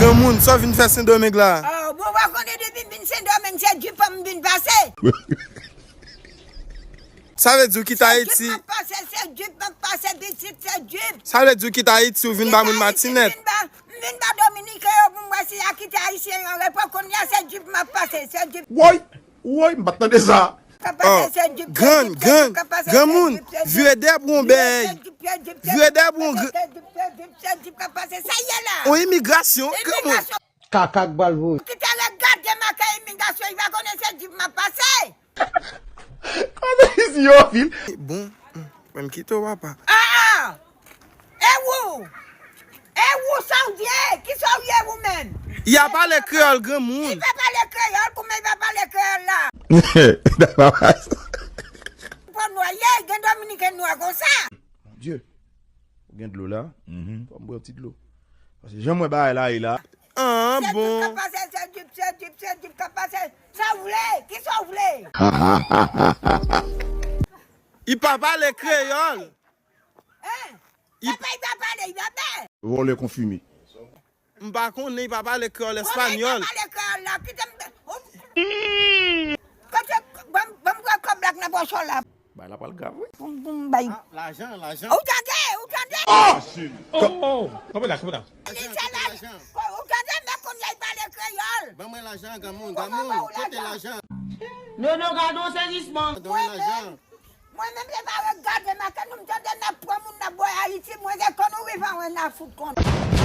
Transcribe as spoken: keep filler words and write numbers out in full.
Granmoun, sa w vin fè Sendomeng la? Oh, bon, w pa konnen depi m vin Sendomeng, se Jeep m vin pase. Sa vle di w kite Ayiti? Se Jeep m ap pase, se Jeep m ap pase, pitit, se Jeep. Sa vle di w kite Ayiti, w vin ba moun matinèt? M vin ba, m vin ba Dominiken yo pou m wè si y a kite Ayisyen yo repo. Kounye a, se Jeep m ap pase, se Jeep. Woy! Woy, m pa t tande sa. Oh, grann, grann, granmoun, vire dèyè pou yon bèy. Vire dèyè pou yon gr-, yon imigrasyon, granmoun. Kaka k pral voye. Kite regade make imigrasyon, li pa konnen se Jeep m ap pase. Kote isi yo, fil? Bon, hmm, mwen m kite w, papa. Ah, ah! E ou? E ou, sa w ye? Kisa w ye ou menm? Y a pale kreyòl, granmoun. Li pa pale kreyòl, kouman li pa pale kreyòl la? Pònwa ye, gen Dominiken nwa konsa. Bondye, ou gen dlo la? Mhm. Fò m bwè yon ti dlo. Paske jan m wè bagay la ye la. Ah, bon. Se Jeep k ap pase, se Jeep, se Jeep, se Jeep k ap pase. Sa w vle? Kisa w vle? Li pa pale kreyòl. Hein? Li pa, li pa pale, li pa pale. Vòlè konfime. M pa konnen, li pa pale kreyòl, espanyòl. Kote li pa pale kreyòl la? Kite m. Kote, ban m, ban m pran kòb la k nan pòch ou la. Bay la pral grav, wi. Pou m, pou m bay. Ah, lajan, lajan. Ou tande, ou tande? Oh! Oh, oh, kanpe la, kanpe la. Li se la, ou tande, men kounye a li pale kreyòl. Ban mwen lajan, granmoun, granmoun, kote lajan? Nono, gade yon sezisman. Ban mwen lajan. Mwen menm, se pa regade make nou, m tande n ap pran moun, n ap voye Ayiti, mwen se konn ou vivan, wè n a fout konn.